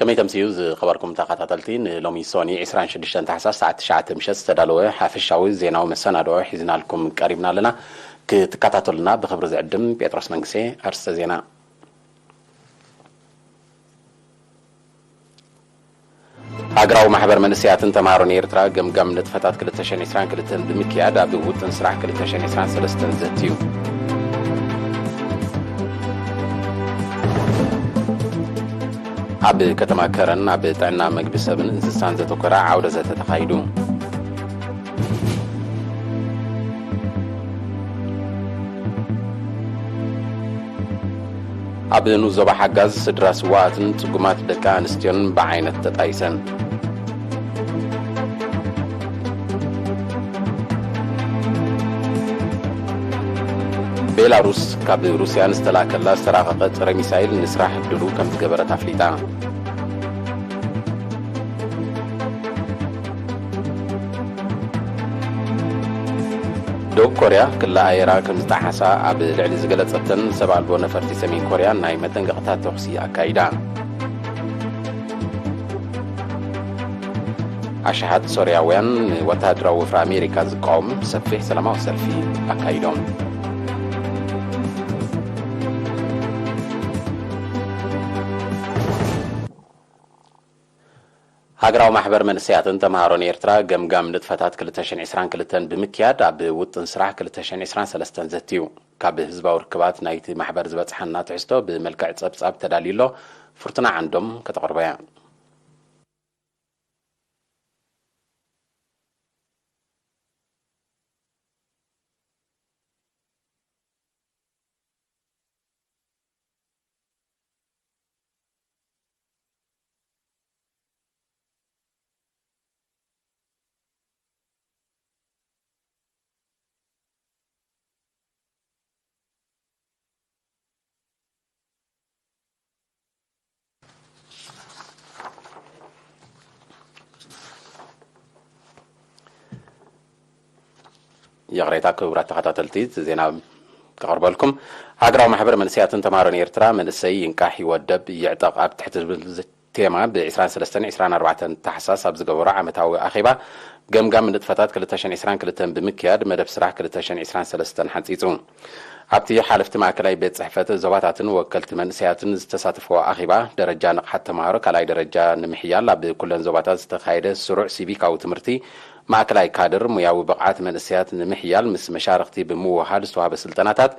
ከመይ ተምስዩ ዝኸበርኩም ተኸታተልቲ፣ ንሎሚ ሶኒ ዕስራን ሽዱሽተን ታሕሳስ ሰዓት ትሽዓተ ምሸት ዝተዳለወ ሓፈሻዊ ዜናዊ መሰናድኦ ሒዝናልኩም ቀሪብና ኣለና። ክትከታተሉና ብኽብሪ ዝዕድም ጴጥሮስ መንግሴ። ኣርስተ ዜና። ሃገራዊ ማሕበር መንእሰያትን ተምሃሮን ኤርትራ ገምጋም ንጥፈታት ክልተ ሽሕን ዕስራን ክልተን ብምክያድ ኣብ ውጥን ስራሕ ክልተ ሽሕን ዕስራን ሰለስተን ዘትዩ። ኣብ ከተማ ከረን ኣብ ጥዕና መግቢ ሰብን እንስሳን ዘተኮረ ዓውደ ዘተ ተኻይዱ። ኣብ ንኡስ ዞባ ሓጋዝ ስድራ ስዋኣትን ጽጉማት ደቂ ኣንስትዮን ብዓይነት ተጣይሰን። ቤላሩስ ካብ ሩስያ ንዝተላከላ ዝተራቐቐ ጸረ ሚሳይል ንስራሕ ድሉው ከም ዝገበረት ኣፍሊጣ። ደቡብ ኮርያ ክላ ኣየራ ከም ዝጠሓሳ ኣብ ልዕሊ ዝገለጸተን ሰብ ኣልቦ ነፈርቲ ሰሜን ኮርያ ናይ መጠንቀቕታ ተኹሲ ኣካይዳ። ኣሽሓት ሶርያውያን ንወተሃደራዊ ወፍሪ ኣሜሪካ ዝቃወም ሰፊሕ ሰላማዊ ሰልፊ ኣካይዶም። ሃገራዊ ማሕበር መንእሰያትን ተምሃሮን ኤርትራ ገምጋም ንጥፈታት ክልተ ሽሕን ዕስራን ክልተን ብምክያድ ኣብ ውጥን ስራሕ ክልተ ሽሕን ዕስራን ሰለስተን ዘትዩ። ካብ ህዝባዊ ርክባት ናይቲ ማሕበር ዝበጽሓና ትሕዝቶ ብመልክዕ ጸብጻብ ተዳልዩ ኣሎ። ፍርቱና ዓንዶም ከተቕርቦ እያ። ይቕሬታ ክቡራት ተኸታተልቲ፣ እቲ ዜና ከቕርበልኩም። ሃገራዊ ማሕበር መንእሰያትን ተምሃሮን ኤርትራ፣ መንእሰይ ይንቃሕ ይወደብ ይዕጠቕ ኣብ ትሕቲ ዝብል ቴማ ብ ዕስራን ሰለስተን ዕስራን ኣርባዕተን ታሕሳስ ኣብ ዝገበሮ ዓመታዊ ኣኼባ ገምጋም ንጥፈታት ክልተ ሽሕን ዕስራን ክልተን ብምክያድ መደብ ስራሕ ክልተ ሽሕን ዕስራን ሰለስተን ሓንጺጹ። ኣብቲ ሓለፍቲ ማእከላይ ቤት ጽሕፈት ዞባታትን ወከልቲ መንእሰያትን ዝተሳተፍዎ ኣኼባ፣ ደረጃ ንቕሓት ተምሃሮ ካልኣይ ደረጃ ንምሕያል ኣብ ኩለን ዞባታት ዝተኻየደ ስሩዕ ሲቪካዊ ትምህርቲ፣ ማእከላይ ካድር፣ ሞያዊ ብቕዓት መንእሰያት ንምሕያል ምስ መሻርኽቲ ብምውህሃድ ዝተዋህበ ስልጠናታት፣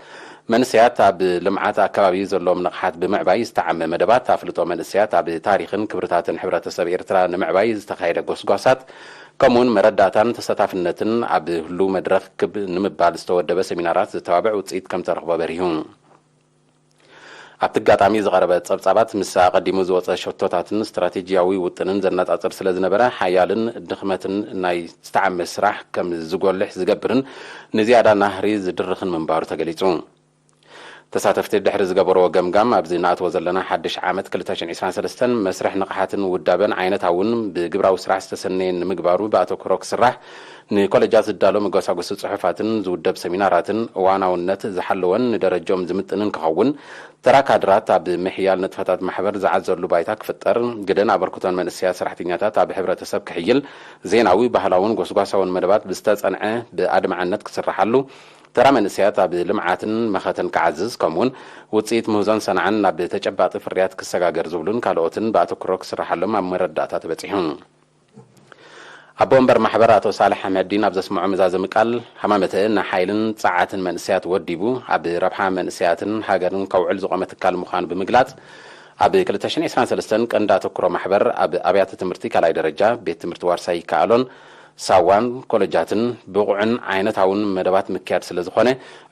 መንእሰያት ኣብ ልምዓት ኣከባቢ ዘለዎም ንቕሓት ብምዕባይ ዝተዓመ መደባት፣ ኣፍልጦ መንእሰያት ኣብ ታሪኽን ክብርታትን ሕብረተሰብ ኤርትራ ንምዕባይ ዝተኻየደ ጎስጓሳት፣ ከምኡውን መረዳእታን ተሳታፍነትን ኣብ ህሉው መድረኽ ክብ ንምባል ዝተወደበ ሰሚናራት ዘተባብዕ ውጽኢት ከም ተረኽቦ በሪሁ። ኣብቲ ኣጋጣሚ ዝቐረበ ጸብጻባት ምስ ኣቐዲሙ ዝወጸ ሸቶታትን ስትራቴጂያዊ ውጥንን ዘነጻጽር ስለ ዝነበረ፣ ሓያልን ድኽመትን ናይ ዝተዓመ ስራሕ ከም ዝጎልሕ ዝገብርን ንዝያዳ ናህሪ ዝድርኽን ምንባሩ ተገሊጹ። ተሳተፍቲ ድሕሪ ዝገበርዎ ገምጋም፣ ኣብዚ ንኣትዎ ዘለና ሓድሽ ዓመት ክልተ ሽሕን ዕስራን ሰለስተን መስርሕ ንቕሓትን ውዳበን ዓይነታውን ብግብራዊ ስራሕ ዝተሰነየን ንምግባሩ ብኣተኩሮ ክስራሕ፣ ንኮለጃት ዝዳሎ መጓሳጎሲ ጽሑፋትን ዝውደብ ሰሚናራትን እዋናውነት ዝሓለወን ንደረጃኦም ዝምጥንን ክኸውን፣ ተራ ካድራት ኣብ ምሕያል ንጥፈታት ማሕበር ዝዓዘሉ ባይታ ክፍጠር፣ ግደን ኣበርክቶን መንእሰያት ሰራሕተኛታት ኣብ ሕብረተሰብ ክሕይል፣ ዜናዊ፣ ባህላውን ጎስጓሳውን መደባት ብዝተጸንዐ ብኣድማዕነት ክስርሓሉ፣ ተራ መንእሰያት ኣብ ልምዓትን መኸተን ክዓዝዝ፣ ከምኡውን ውጽኢት ምህዞን ሰንዓን ናብ ተጨባጢ ፍርያት ክሰጋገር ዝብሉን ካልኦትን ብኣተኩሮ ክስርሓሎም ኣብ መረዳእታ ተበጺሑ። ኣቦ ወንበር ማሕበር ኣቶ ሳልሕ ኣሕመዲን ኣብ ዘስምዖ መዛዘሚ ቃል፣ ሃማመተ ንሓይልን ጸዓትን መንእሰያት ወዲቡ፣ ኣብ ረብሓ መንእሰያትን ሃገርን ከውዕል ዝቖመ ትካል ምዃኑ ብምግላጽ፣ ኣብ ክልተ ሽሕን ዕስራን ሰለስተን ቀንዲ ኣተኩሮ ማሕበር ኣብ ኣብያተ ትምህርቲ ካልኣይ ደረጃ፣ ቤት ትምህርቲ ዋርሳይ ይከኣሎን ሳዋን ኮለጃትን ብቑዕን ዓይነታውን መደባት ምክያድ ስለ ዝኾነ፣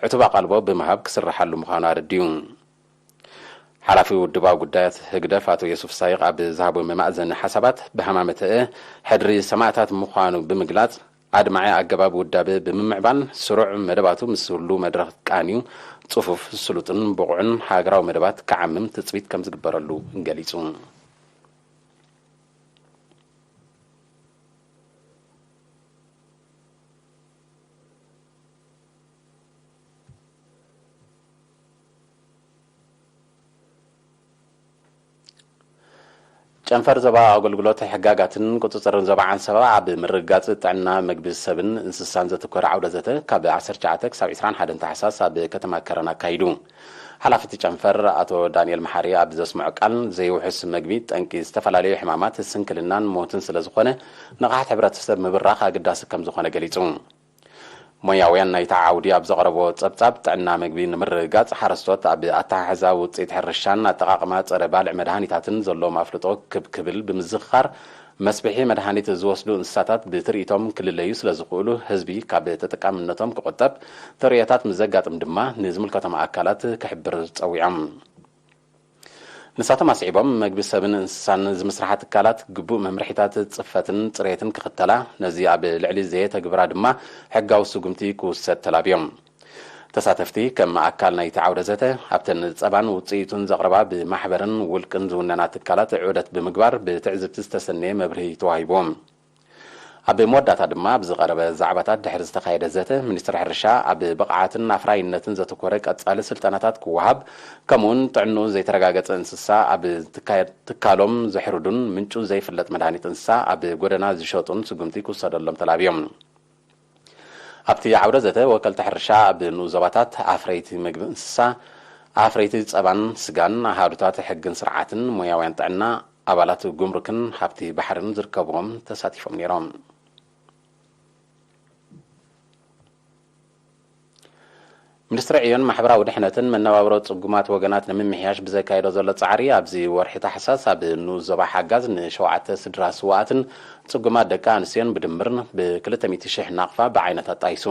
ዕቱብ ኣቓልቦ ብምሃብ ክስርሓሉ ምዃኑ ኣረዲኡ። ሓላፊ ውድባዊ ጉዳያት ህግደፍ ኣቶ የሱፍ ሳይቕ ኣብ ዝሃቦ መማእዘኒ ሓሳባት፣ ብሃማመተአ ሕድሪ ሰማእታት ምዃኑ ብምግላጽ፣ ኣድማዒ ኣገባብ ውዳበ ብምምዕባል፣ ስሩዕ መደባቱ ምስ ህሉው መድረኽ ቃንዩ፣ ጽፉፍ፣ ስሉጥን ብቑዕን ሃገራዊ መደባት ክዓምም ትጽቢት ከም ዝግበረሉ ገሊጹ። ጨንፈር ዞባ ኣገልግሎት ሕጋጋትን ቁፅፅርን ዞባ ዓንሰባ ኣብ ምርግጋፅ ጥዕና ምግቢ ሰብን እንስሳን ዘተኮረ ዓውደ ዘተ ካብ ዓሰርተ ትሽዓተ ክሳብ ዕስራን ሓደን ታሕሳስ ኣብ ከተማ ከረን ኣካይዱ። ሓላፊ እቲ ጨንፈር ኣቶ ዳንኤል መሓሪ ኣብ ዘስምዖ ቃል፣ ዘይውሑስ ምግቢ ጠንቂ ዝተፈላለዩ ሕማማት፣ ስንክልናን ሞትን ስለ ዝኾነ፣ ንቕሓት ሕብረተሰብ ምብራኽ ኣገዳሲ ከም ዝኾነ ገሊጹ። ሞያውያን ናይቲ ዓውዲ ኣብ ዘቕረቦ ጸብጻብ፣ ጥዕና ምግቢ ንምርግጋጽ ሓረስቶት ኣብ ኣተሓሕዛ ውጽኢት ሕርሻን ኣጠቓቕማ ጸረ ባልዕ መድሃኒታትን ዘለዎም ኣፍልጦ ክብ ክብል ብምዝኽኻር፣ መስብሒ መድሃኒት ዝወስዱ እንስሳታት ብትርኢቶም ክልለዩ ስለ ዝኽእሉ፣ ህዝቢ ካብ ተጠቃምነቶም ክቑጠብ፣ ተርእዮታት ምስ ዘጋጥም ድማ ንዝምልከቶም ኣካላት ክሕብር ጸዊዖም። ንሳቶም ኣስዒቦም፣ መግቢ ሰብን እንስሳን ዝምስርሓ ትካላት ግቡእ መምርሒታት ጽፈትን ጽሬትን ክኽተላ፣ ነዚ ኣብ ልዕሊ ዘየተግብራ ድማ ሕጋዊ ስጉምቲ ክውሰድ ተላብዮም። ተሳተፍቲ ከም ኣካል ናይቲ ዓውደ ዘተ፣ ኣብተን ጸባን ውጽኢቱን ዘቕርባ ብማሕበርን ውልቅን ዝውነና ትካላት ዑደት ብምግባር ብትዕዝብቲ ዝተሰነየ መብርሂ ተዋሂብዎም። ኣብ መወዳእታ ድማ፣ ኣብ ዝቐረበ ዛዕባታት ድሕሪ ዝተኻየደ ዘተ፣ ሚኒስትሪ ሕርሻ ኣብ ብቕዓትን ኣፍራይነትን ዘተኮረ ቀጻሊ ስልጠናታት ክወሃብ፣ ከምኡውን ጥዕንኡ ዘይተረጋገጸ እንስሳ ኣብ ትካ-፣ ትካሎም ዘሕርዱን ምንጩ ዘይፍለጥ መድሃኒት እንስሳ ኣብ ጎደና ዝሸጡን ስጉምቲ ክውሰደሎም ተላብዮም። ኣብቲ ዓውደ ዘተ፣ ወከልቲ ሕርሻ ኣብ ንኡስ ዞባታት፣ ኣፍረይቲ ምግቢ እንስሳ፣ ኣፍረይቲ ጸባን ስጋን፣ ኣሃዱታት ሕግን ስርዓትን፣ ሞያውያን ጥዕና፣ ኣባላት ጉምሩክን ሃብቲ ባሕርን ዝርከብዎም ተሳቲፎም ነይሮም። ሚኒስትሪ ዕዮን ማሕበራዊ ድሕነትን መነባብሮ ጽጉማት ወገናት ንምምሕያሽ ብዘካየዶ ዘሎ ጻዕሪ፣ ኣብዚ ወርሒ ታሕሳስ ኣብ ንኡስ ዞባ ሓጋዝ ንሸውዓተ ስድራ ስውኣትን ጽጉማት ደቂ ኣንስትዮን ብድምር ብክልተ ሚእቲ ሽሕ ናቕፋ ብዓይነት ኣጣይሱ።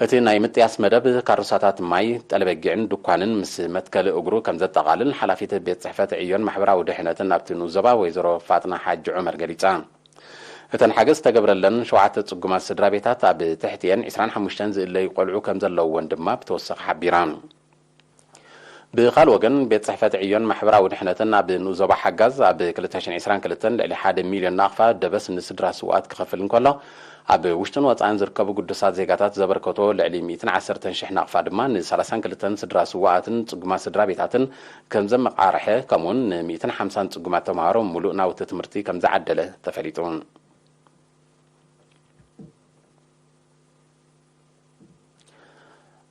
እቲ ናይ ምጥያስ መደብ ካርሳታት ማይ፣ ጠለበጊዕን ድኳንን ምስ መትከሊ እግሩ ከም ዘጠቓልል ሓላፊት ቤት ጽሕፈት ዕዮን ማሕበራዊ ድሕነትን ኣብቲ ንኡስ ዞባ ወይዘሮ ፋጥና ሓጂ ዑመር ገሊጻ። እተን ሓገዝ ዝተገብረለን ሸውዓተ ጽጉማት ስድራ ቤታት ኣብ ትሕቲኤን ዕስራን ሓሙሽተን ዝእለዩ ቆልዑ ከም ዘለውወን ድማ ብተወሳኺ ሓቢራ። ብኻልእ ወገን፣ ቤት ጽሕፈት ዕዮን ማሕበራዊ ድሕነትን ኣብ ንኡስ ዞባ ሓጋዝ ኣብ ክልተ ሽሕን ዕስራን ክልተን ልዕሊ ሓደ ሚልዮን ናቕፋ ደበስ ንስድራ ስውኣት ክኸፍል እንከሎ፣ ኣብ ውሽጥን ወጻእን ዝርከቡ ግዱሳት ዜጋታት ዘበርከቶ ልዕሊ ሚእትን ዓሰርተን ሽሕ ናቕፋ ድማ ንሰላሳን ክልተን ስድራ ስውኣትን ጽጉማት ስድራ ቤታትን ከም ዘመቓርሐ፣ ከምኡውን ንሚእትን ሓምሳን ጽጉማት ተምሃሮ ምሉእ ናውቲ ትምህርቲ ከም ዝዓደለ ተፈሊጡ።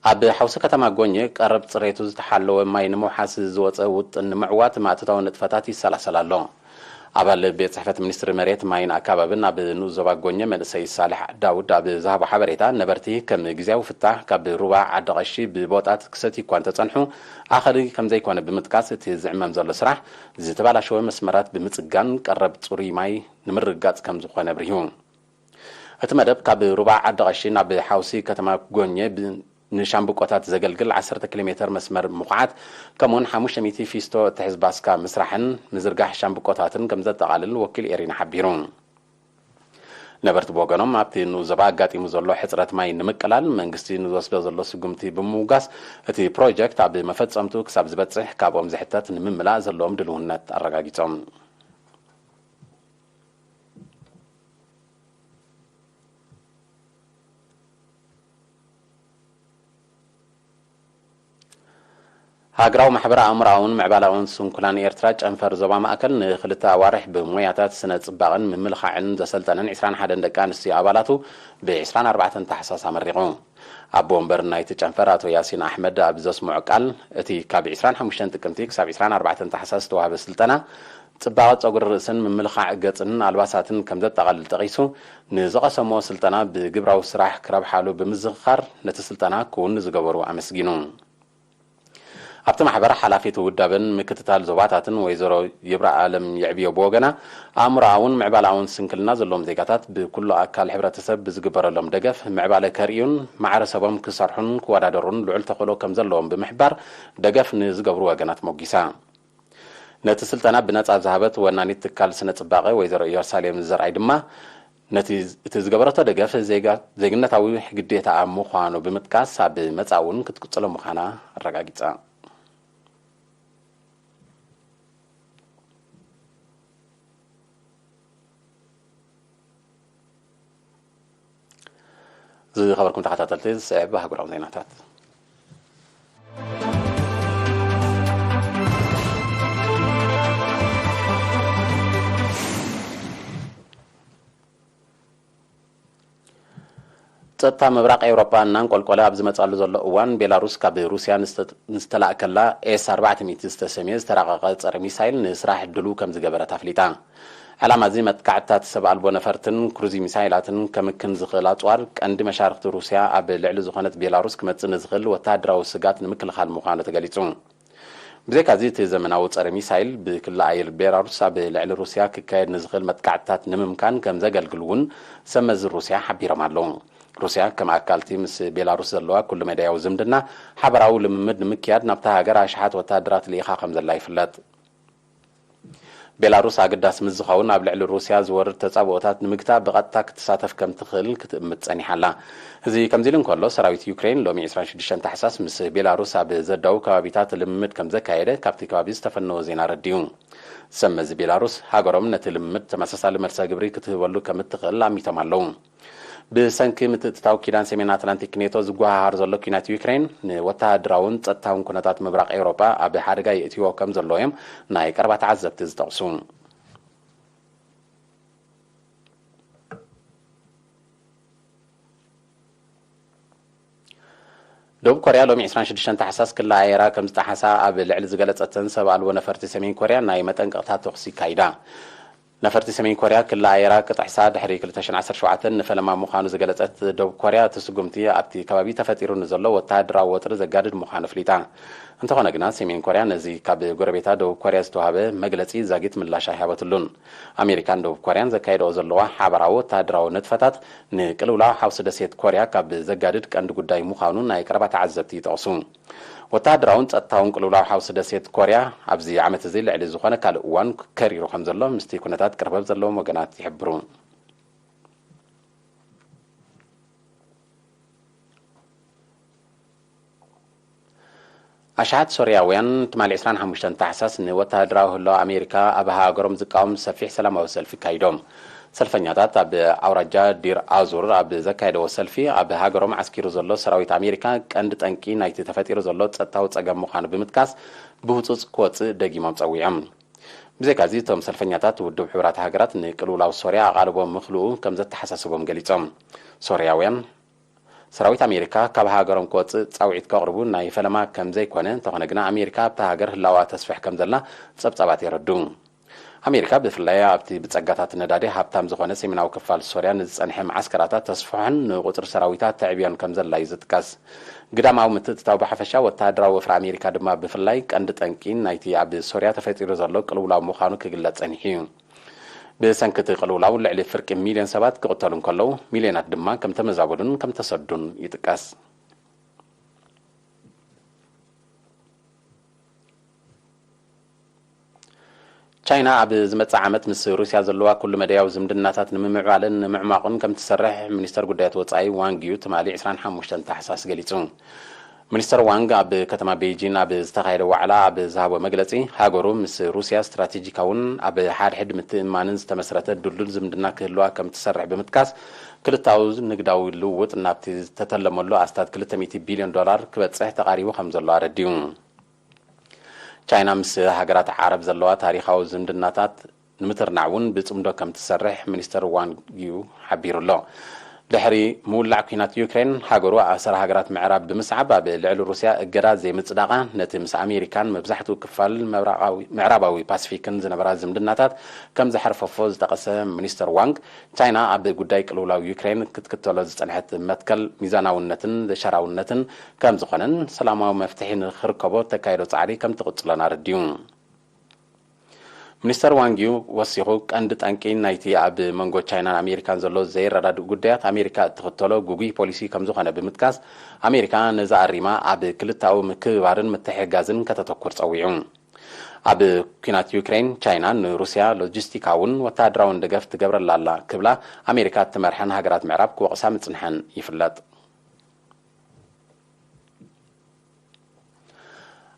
ኣብ ሓውሲ ከተማ ጎኘ ቀረብ ጽሬቱ ዝተሓለወ ማይ ንምውሓስ ዝወጸ ውጥን ንምዕዋት ማእቶታዊ ንጥፈታት ይሰላሰል ኣሎ። ኣባል ቤት ጽሕፈት ሚኒስትሪ መሬት፣ ማይን ኣካባብን ኣብ ንኡስ ዞባ ጎኘ መንእሰይ ሳልሕ ዳውድ ኣብ ዝሃቦ ሓበሬታ፣ ነበርቲ ከም ግዜያዊ ፍታሕ ካብ ሩባ ዓዲ ቀሺ ብቦጣት ክሰትዩ እኳ እንተጸንሑ፣ ኣኸሊ ከም ዘይኮነ ብምጥቃስ፣ እቲ ዝዕመም ዘሎ ስራሕ ዝተባላሸወ መስመራት ብምጽጋን ቀረብ ጽሩይ ማይ ንምርግጋጽ ከም ዝኾነ ኣብሪሁ። እቲ መደብ ካብ ሩባ ዓዲ ቀሺ ናብ ሓውሲ ከተማ ጎኘ ብ-፣ ንሻምብቆታት ዘገልግል ዓሰርተ ኪሎ ሜተር መስመር ምኹዓት፣ ከምኡውን ሓሙሽተ ሚእቲ ፊስቶ እትሕዝ ባስካ ምስራሕን ምዝርጋሕ ሻምብቆታትን ከም ዘጠቓልል ወኪል ኤሪና ሓቢሩ። ነበርቲ ብወገኖም፣ ኣብቲ ንኡስ ዞባ ኣጋጢሙ ዘሎ ሕጽረት ማይ ንምቅላል መንግስቲ ንዝወስዶ ዘሎ ስጉምቲ ብምውጋስ፣ እቲ ፕሮጀክት ኣብ መፈጸምቱ ክሳብ ዝበጽሕ ካብኦም ዝሕተት ንምምላእ ዘለዎም ድልውነት ኣረጋጊጾም። ሃገራዊ ማሕበር ኣእምሮኣውን ምዕባላውን ስንኩላን ኤርትራ፣ ጨንፈር ዞባ ማእከል፣ ንኽልተ ኣዋርሕ ብሞያታት ስነ ጽባቕን ምምልኻዕን ዘሰልጠነን ዕስራን ሓደን ደቂ ኣንስትዮ ኣባላቱ ብዕስራን ኣርባዕተን ታሕሳስ ኣመሪቑ። ኣቦ ወንበር ናይቲ ጨንፈር ኣቶ ያሲን ኣሕመድ ኣብ ዘስምዖ ቃል፣ እቲ ካብ ዕስራን ሓሙሽተን ጥቅምቲ ክሳብ ዕስራን ኣርባዕተን ታሕሳስ ዝተዋህበ ስልጠና፣ ጽባቐ ጸጉሪ ርእስን ምምልኻዕ ገጽን ኣልባሳትን ከም ዘጠቓልል ጠቒሱ፣ ንዝቐሰምዎ ስልጠና ብግብራዊ ስራሕ ክረብሓሉ ብምዝኽኻር፣ ነቲ ስልጠና ክውን ዝገበሩ ኣመስጊኑ። ኣብቲ ማሕበር ሓላፊት ውዳበን ምክትታል ዞባታትን ወይዘሮ ይብራ ኣለም የዕብዮ ብወገና፣ ኣእምሮኣውን ምዕባላውን ስንክልና ዘለዎም ዜጋታት ብኩሉ ኣካል ሕብረተሰብ ብዝግበረሎም ደገፍ ምዕባለ ከርእዩን ማዕረ ሰቦም ክሰርሑን ክወዳደሩን ልዑል ተኽእሎ ከም ዘለዎም ብምሕባር፣ ደገፍ ንዝገብሩ ወገናት ሞጊሳ። ነቲ ስልጠና ብነጻ ዝሃበት ወናኒት ትካል ስነ ጽባቐ ወይዘሮ ኢየሩሳሌም ዘርኣይ ድማ፣ ነቲ፣ እቲ ዝገበረቶ ደገፍ ዜጋ-፣ ዜግነታዊ ግዴታ ኣብ ምዃኑ ብምጥቃስ፣ ኣብ መጻኢ እውን ክትቅጽሎ ምዃና ኣረጋጊጻ። ዝኸበርኩም ተኸታተልቲ፣ ዝስዕብ ኣህጉራዊ ዜናታት። ጸጥታ ምብራቕ ኤውሮጳ እናንቆልቆለ ኣብ ዝመጻሉ ዘሎ እዋን፣ ቤላሩስ ካብ ሩስያ ንዝተ-፣ ንዝተላእከላ ኤስ ኣርባዕተ ሚእቲ ዝተሰምየ ዝተራቐቐ ጸረ ሚሳይል ንስራሕ ድሉው ከም ዝገበረት ኣፍሊጣ። ዕላማ እዚ መጥቃዕትታት ሰብ ኣልቦ ነፈርትን ክሩዝ ሚሳይላትን ከምክን ዝኽእል ኣጽዋር፣ ቀንዲ መሻርኽቲ ሩስያ ኣብ ልዕሊ ዝኾነት ቤላሩስ ክመጽእ ንዝኽእል ወተሃደራዊ ስጋት ንምክልኻል ምዃኑ ተገሊጹ። ብዘይካዚ፣ እቲ ዘመናዊ ጸረ ሚሳይል ብክሊ ኣየር ቤላሩስ ኣብ ልዕሊ ሩስያ ክካየድ ንዝኽእል መጥቃዕትታት ንምምካን ከም ዘገልግል እውን ሰብ መዚ ሩስያ ሓቢሮም ኣለዉ። ሩስያ ከም ኣካልቲ ምስ ቤላሩስ ዘለዋ ኩሉ መዳያዊ ዝምድና፣ ሓበራዊ ልምምድ ንምክያድ ናብታ ሃገር ኣሽሓት ወተሃደራት ልኢኻ ከም ዘላ ይፍለጥ። ቤላሩስ ኣገዳሲ ምስ ዝኸውን፣ ኣብ ልዕሊ ሩስያ ዝወርድ ተጻብኦታት ንምግታእ ብቐጥታ ክትሳተፍ ከም ትኽእል ክትእምት ጸኒሓ ኣላ። እዚ ከምዚ ኢሉ እንከሎ፣ ሰራዊት ዩክሬን ሎሚ ዕስራን ሽዱሽተን ታሕሳስ ምስ ቤላሩስ ኣብ ዘዳዉ ከባቢታት ልምምድ ከም ዘካየደ ካብቲ ከባቢ ዝተፈነወ ዜና ኣረዲኡ። ሰብ መዚ ቤላሩስ፣ ሃገሮም ነቲ ልምምድ ተመሳሳሊ መልሰ ግብሪ ክትህበሉ ከም እትኽእል ኣሚቶም ኣለዉ። ብሰንኪ ምትእትታው ኪዳን ሰሜን ኣትላንቲክ ኔቶ ዝጓሃሃር ዘሎ ኲናት ዩክሬን፣ ንወተሃደራውን ጸጥታውን ኩነታት ምብራቕ ኤውሮጳ ኣብ ሓደጋ የእትይዎ ከም ዘሎ እዮም ናይ ቀረባ ተዓዘብቲ ዝጠቕሱ። ደቡብ ኮርያ ሎሚ ዕስራን ሽዱሽተን ታሕሳስ ክሊ ኣየራ ከም ዝጠሓሳ ኣብ ልዕሊ ዝገለጸተን ሰብ ኣልቦ ነፈርቲ ሰሜን ኮርያ ናይ መጠንቀቕታ ተኹሲ ኣካይዳ። ነፈርቲ ሰሜን ኮርያ ክሊ ኣየራ ክጥሕሳ ድሕሪ ክልተ ሽሕን ዓሰርተ ሸውዓተን ንፈለማ ምዃኑ ዝገለጸት ደቡብ ኮርያ፣ እቲ ስጉምቲ ኣብቲ ከባቢ ተፈጢሩ ንዘሎ ወተሃደራዊ ወጥሪ ዘጋድድ ምዃኑ ኣፍሊጣ። እንተኾነ ግና፣ ሰሜን ኮርያ ነዚ ካብ ጎረቤታ ደቡብ ኮርያ ዝተዋህበ መግለጺ ዛጊት ምላሽ ኣይሃበትሉን። ኣሜሪካን ደቡብ ኮርያን ዘካየድኦ ዘለዋ ሓበራዊ ወተሃደራዊ ንጥፈታት፣ ንቅልውላው ሓውሲ ደሴት ኮርያ ካብ ዘጋድድ ቀንዲ ጉዳይ ምዃኑ ናይ ቀረባ ተዓዘብቲ ይጠቕሱ። ወተሃደራውን ጸጥታውን ቅልውላው ሓውሲ ደሴት ኮርያ፣ ኣብዚ ዓመት እዚ ልዕሊ ዝኾነ ካልእ እዋን ከሪሩ ከም ዘሎ ምስቲ ኩነታት ቅርበት ዘለዎም ወገናት ይሕብሩ። ኣሽሓት ሶርያውያን ትማሊ ዕስራን ሓሙሽተን ታሕሳስ ንወተሃደራዊ ህላወ ኣሜሪካ ኣብ ሃገሮም ዝቃወም ሰፊሕ ሰላማዊ ሰልፊ ኣካይዶም። ሰልፈኛታት ኣብ ኣውራጃ ዲር ኣዙር ኣብ ዘካየደዎ ሰልፊ፣ ኣብ ሃገሮም ዓስኪሩ ዘሎ ሰራዊት ኣሜሪካ ቀንዲ ጠንቂ ናይቲ ተፈጢሩ ዘሎ ጸጥታዊ ጸገም ምዃኑ ብምጥቃስ፣ ብህጹጽ ክወጽእ ደጊሞም ጸዊዖም። ብዘይካዚ፣ እቶም ሰልፈኛታት ውድብ ሕቡራት ሃገራት ንቅልውላው ሶርያ ኣቓልቦ ምኽልኡ ከም ዘተሓሳስቦም ገሊጾም። ሶርያውያን፣ ሰራዊት ኣሜሪካ ካብ ሃገሮም ክወጽእ ጻውዒት ከቕርቡ ናይ ፈለማ ከም ዘይኮነ፣ እንተኾነ ግና ኣሜሪካ ኣብታ ሃገር ህላዋ ተስፍሕ ከም ዘላ ጸብጻባት የረድኡ። ኣሜሪካ ብፍላይ ኣብቲ ብጸጋታት ነዳዲ ሃብታም ዝኾነ ሰሜናዊ ክፋል ሶርያ ንዝጸንሐ መዓስከራታ ተስፍሖን ንቁጽሪ ሰራዊታ ተዕብዮን ከም ዘላ እዩ ዝጥቀስ። ግዳማዊ ምትእትታው ብሓፈሻ፣ ወተሃደራዊ ወፍሪ ኣሜሪካ ድማ ብፍላይ ቀንዲ ጠንቂ ናይቲ ኣብ ሶርያ ተፈጢሩ ዘሎ ቅልውላው ምዃኑ ክግለጽ ጸኒሑ እዩ። ብሰንኪ እቲ ቅልውላው ልዕሊ ፍርቂ ሚልዮን ሰባት ክቕተሉ እንከለዉ፣ ሚልዮናት ድማ ከም ተመዛበሉን ከም ተሰዱን ይጥቀስ። ቻይና ኣብ ዝመጽእ ዓመት ምስ ሩስያ ዘለዋ ኩሉ መደያዊ ዝምድናታት ንምምዕባልን ንምዕማቑን ከም ትሰርሕ ሚኒስተር ጉዳያት ወጻኢ ዋንግ ዩ ትማሊ ዕስራን ሓሙሽተን ታሕሳስ ገሊጹ። ሚኒስተር ዋንግ ኣብ ከተማ ቤይጂን ኣብ ዝተኻየደ ዋዕላ ኣብ ዝሃቦ መግለጺ፣ ሃገሩ ምስ ሩስያ ስትራቴጂካውን ኣብ ሓድሕድ ምትእምማንን ዝተመስረተ ድልዱል ዝምድና ክህልዋ ከም ትሰርሕ ብምጥቃስ፣ ክልተኣዊ ንግዳዊ ልውውጥ ናብቲ ዝተተለመሉ ኣስታት ክልተ ሚእቲ ቢልዮን ዶላር ክበጽሕ ተቓሪቡ ከም ዘሎ ኣረዲኡ። ቻይና ምስ ሃገራት ዓረብ ዘለዋ ታሪኻዊ ዝምድናታት ንምትርናዕ እውን ብጽምዶ ከም ትሰርሕ ሚኒስተር ዋንግ ዩ ሓቢሩ ኣሎ። ድሕሪ ምውላዕ ኲናት ዩክሬን፣ ሃገሩ ኣሰር ሃገራት ምዕራብ ብምስዓብ ኣብ ልዕሊ ሩስያ እገዳ ዘይምጽዳቓ፣ ነቲ ምስ ኣሜሪካን መብዛሕትኡ ክፋል ምብራቓዊ-፣ ምዕራባዊ ፓሲፊክን ዝነበራ ዝምድናታት ከም ዘሐርፈፎ ዝጠቐሰ ሚኒስተር ዋንግ፣ ቻይና ኣብ ጉዳይ ቅልውላው ዩክሬን ክትክተሎ ዝጸንሐት መትከል ሚዛናውነትን ዘሻራውነትን ከም ዝኾነን፣ ሰላማዊ መፍትሒ ንኽርከቦ ተካይዶ ጻዕሪ ከም ትቕጽሎን ኣረዲኡ። ሚኒስተር ዋንግ ዩ ወሲኹ፣ ቀንዲ ጠንቂ ናይቲ ኣብ መንጎ ቻይናን ኣሜሪካን ዘሎ ዘይረዳድእ ጉዳያት፣ ኣሜሪካ እትኽተሎ ግጉይ ፖሊሲ ከም ዝኾነ ብምጥቃስ፣ ኣሜሪካ ነዚ ኣሪማ ኣብ ክልተኣዊ ምክብባርን ምትሕግጋዝን ከተተኩር ጸዊዑ። ኣብ ኲናት ዩክሬን፣ ቻይና ንሩስያ ሎጂስቲካውን ወተሃደራውን ደገፍ ትገብረላ ኣላ ክብላ ኣሜሪካ እትመርሐን ሃገራት ምዕራብ ክወቕሳ ምጽንሐን ይፍለጥ።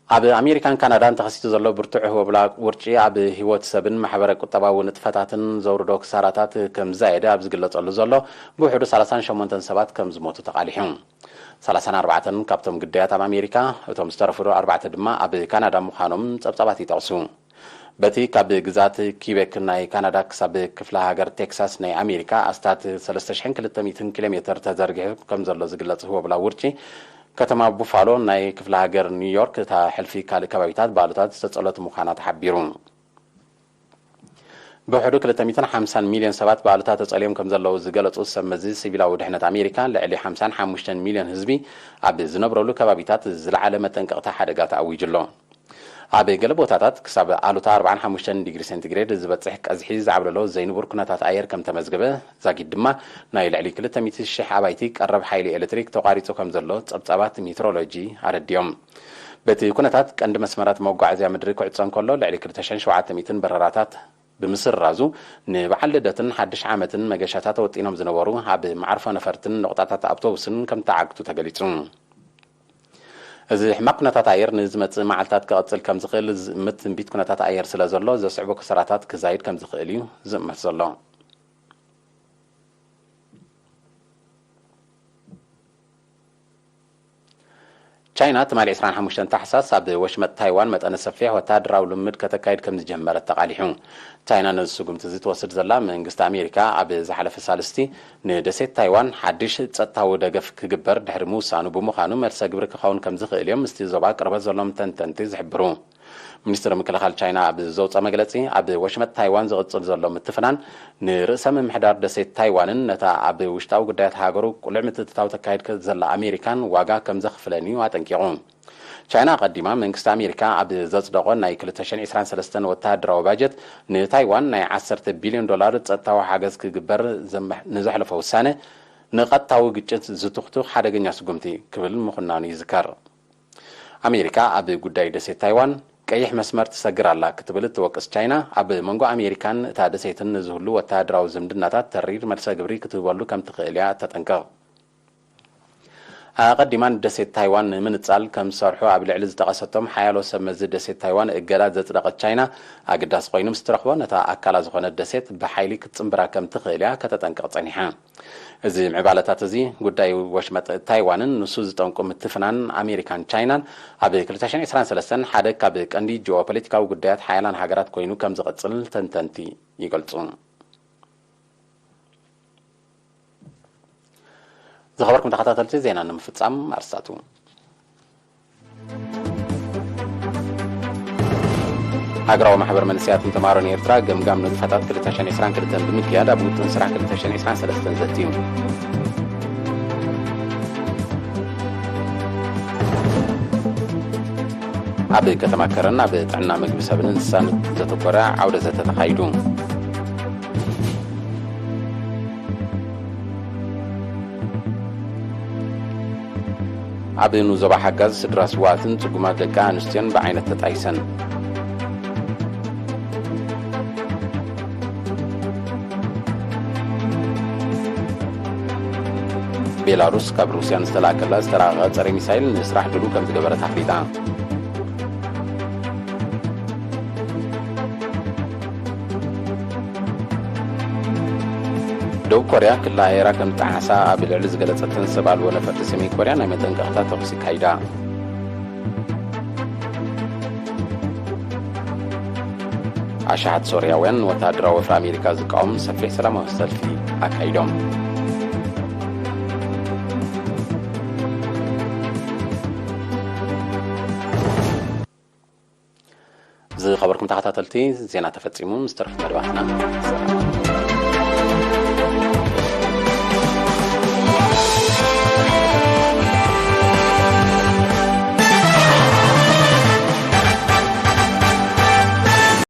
ኣብ ኣሜሪካን ካናዳን ተኸሲቱ ዘሎ ብርቱዕ ህቦብላ ውርጪ፣ ኣብ ህይወት ሰብን ማሕበረ ቁጠባዊ ንጥፈታትን ዘውርዶ ክሳራታት ከም ዝዛየደ ኣብ ዝግለጸሉ ዘሎ፣ ብውሕዱ ሰላሳን ሸሞንተን ሰባት ከም ዝሞቱ ተቓሊሑ። ሰላሳን ኣርባዕተን ካብቶም ግዳያት ኣብ ኣሜሪካ፣ እቶም ዝተረፉ ኣርባዕተ ድማ ኣብ ካናዳ ምዃኖም ጸብጻባት ይጠቕሱ። በቲ ካብ ግዝኣት ኪቤክ ናይ ካናዳ ክሳብ ክፍለ ሃገር ቴክሳስ ናይ ኣሜሪካ ኣስታት ሰለስተ ሽሕን ክልተ ሚእትን ኪሎ ሜተር ተዘርጊሑ ከም ዘሎ ዝግለጽ ህቦብላ ውርጪ፣ ከተማ ቡፋሎ ናይ ክፍለ ሃገር ኒውዮርክ እታ ሕልፊ ካልእ ከባቢታት ባእሉታት ዝተጸሎት ምዃና ተሓቢሩ። ብውሕዱ ክልተ ሚእትን ሓምሳን ሚልዮን ሰባት ባእሉታት ተጸልዮም ከም ዘለዉ ዝገለጹ ሰብ መዚ ሲቪላዊ ድሕነት ኣሜሪካ፣ ልዕሊ ሓምሳን ሓሙሽተን ሚልዮን ህዝቢ ኣብ ዝነብረሉ ከባቢታት ዝለዓለ መጠንቀቕታ ሓደጋ ተኣዊጁ ኣሎ። ኣብ ገለ ቦታታት ክሳብ ኣሉታ ኣርባዓን ሓሙሽተን ዲግሪ ሴንቲግሬድ ዝበጽሕ ቀዝሒ ዝዓብለሎ ዘይንቡር ኩነታት ኣየር ከም ተመዝገበ፣ ዛጊድ ድማ ናይ ልዕሊ ክልተ ሚእቲ ሽሕ ኣባይቲ ቀረብ ሓይሊ ኤሌክትሪክ ተቋሪጹ ከም ዘሎ ጸብጻባት ሜትሮሎጂ ኣረዲዮም። በቲ ኩነታት ቀንዲ መስመራት መጓዓዝያ ምድሪ ክዕጾ እንከሎ፣ ልዕሊ ክልተ ሽሕን ሸውዓተ ሚእትን በረራታት ብምስራዙ፣ ንበዓል ልደትን ሓድሽ ዓመትን መገሻታት ተወጢኖም ዝነበሩ ኣብ መዓርፎ ነፈርትን ንቑጣታት ኣውቶቡስን ከም ተዓግቱ ተገሊጹ። እዚ ሕማቕ ኩነታት ኣየር ንዝመጽእ መዓልታት ክቐጽል ከም ዝኽእል ዝእምት ትንቢት ኩነታት ኣየር ስለ ዘሎ፣ ዘስዕቦ ክሳራታት ክዛይድ ከም ዝኽእል እዩ ዝእመት ዘሎ። ቻይና ትማሊ ዕስራን ሓሙሽተን ታሕሳስ ኣብ ወሽመጥ ታይዋን መጠነ ሰፊሕ ወተሃደራዊ ልምምድ ከተካይድ ከም ዝጀመረት ተቓሊሑ። ቻይና ነዚ ስጉምቲ እዚ ትወስድ ዘላ፣ መንግስቲ ኣሜሪካ ኣብ ዝሓለፈ ሳልስቲ ንደሴት ታይዋን ሓድሽ ጸጥታዊ ደገፍ ክግበር ድሕሪ ምውሳኑ ብምዃኑ፣ መልሰ ግብሪ ክኸውን ከም ዝኽእል እዮም ምስቲ ዞባ ቅርበት ዘሎም ተንተንቲ ዝሕብሩ። ሚኒስትሪ ምክልኻል ቻይና ኣብ ዘውፅኦ መግለፂ፣ ኣብ ወሽመጥ ታይዋን ዝቕፅል ዘሎ ምትፍናን ንርእሰ ምምሕዳር ደሴት ታይዋንን ነታ ኣብ ውሽጣዊ ጉዳያት ሃገሩ ቁልዕ ምትእትታው ተካይድ ዘላ ኣሜሪካን ዋጋ ከም ዘኽፍለን እዩ ኣጠንቂቑ። ቻይና ኣቐዲማ መንግስቲ ኣሜሪካ ኣብ ዘጽደቖ ናይ ክልተ ሽሕን ዕስራን ሰለስተን ወተሃደራዊ ባጀት ንታይዋን ናይ ዓሰርተ ቢልዮን ዶላር ጸጥታዊ ሓገዝ ክግበር ዘመሕ-፣ ንዘሕለፎ ውሳነ ንቐጥታዊ ግጭት ዝትኹትኽ ሓደገኛ ስጉምቲ ክብል ምኹናኑ ይዝከር። ኣሜሪካ ኣብ ጉዳይ ደሴት ታይዋን ቀይሕ መስመር ትሰግር ኣላ ክትብል እትወቅስ ቻይና፣ ኣብ መንጎ ኣሜሪካን እታ ደሴትን ንዝህሉ ወተሃደራዊ ዝምድናታት ተሪር መልሰ ግብሪ ክትህበሉ ከም ትኽእል እያ እተጠንቅቕ። ኣቐዲማ ንደሴት ታይዋን ንምንጻል ከም ዝሰርሑ ኣብ ልዕሊ ዝጠቐሰቶም ሓያሎ ሰብ መዚ ደሴት ታይዋን እገዳ ዘጽደቐት ቻይና፣ ኣገዳሲ ኮይኑ ምስ ትረኽቦ ነታ ኣካላ ዝኾነት ደሴት ብሓይሊ ክትጽንብራ ከም ትኽእል እያ ከተጠንቅቕ ጸኒሓ። እዚ ምዕባለታት እዚ፣ ጉዳይ ወሽመጥ ታይዋንን ንሱ ዝጠንቁ ምትፍናን ኣሜሪካን ቻይናን፣ ኣብ ክልተ ሽሕን ዕስራን ሰለስተን ሓደ ካብ ቀንዲ ጂኦፖለቲካዊ ጉዳያት ሓያላን ሃገራት ኮይኑ ከም ዝቐጽል ተንተንቲ ይገልጹ። ዝኸበርኩም ተኸታተልቲ፣ ዜና ንምፍጻም ኣርስታቱ። ሃገራዊ ማሕበር መንእሰያትን ተማሃሮን ኤርትራ፣ ገምጋም ንጥፈታት ክልተ ሽሕን ዕስራን ክልተን ብምክያድ፣ ኣብ ውጥን ስራሕ ክልተ ሽሕን ዕስራን ሰለስተን ዘትዩ። ኣብ ከተማ ከረን ኣብ ጥዕና ምግቢ ሰብን እንስሳን ዘተኮረ ዓውደ ዘተ ተኻይዱ። ኣብ ንዞባ ሓጋዝ፣ ስድራ ስዋኣትን ጽጉማት ደቂ ኣንስትዮን ብዓይነት ተጣይሰን። ቤላሩስ፣ ካብ ሩስያ ንዝተላእከላ ዝተራቐቐ ጸረ ሚሳይል ንስራሕ ድሉው ከም ዝገበረት ኣፍሊጣ። ደቡብ ኮርያ፣ ክላ ኣየራ ከም ዝጠዓሳ ኣብ ልዕሊ ዝገለጸተን ሰብ ኣልቦ ነፈርቲ ሰሜን ኮርያ ናይ መጠንቀቕታ ተኹሲ ኣካይዳ። ኣሽሓት ሶርያውያን፣ ወተሃደራዊ ወፍሪ ኣሜሪካ ዝቃወም ሰፊሕ ሰላማዊ ሰልፊ ኣካይዶም። ዝኸበርኩም ተኸታተልቲ፣ ዜና ተፈጺሙ። ምስ ተረፉ መደባትና ንሰላም።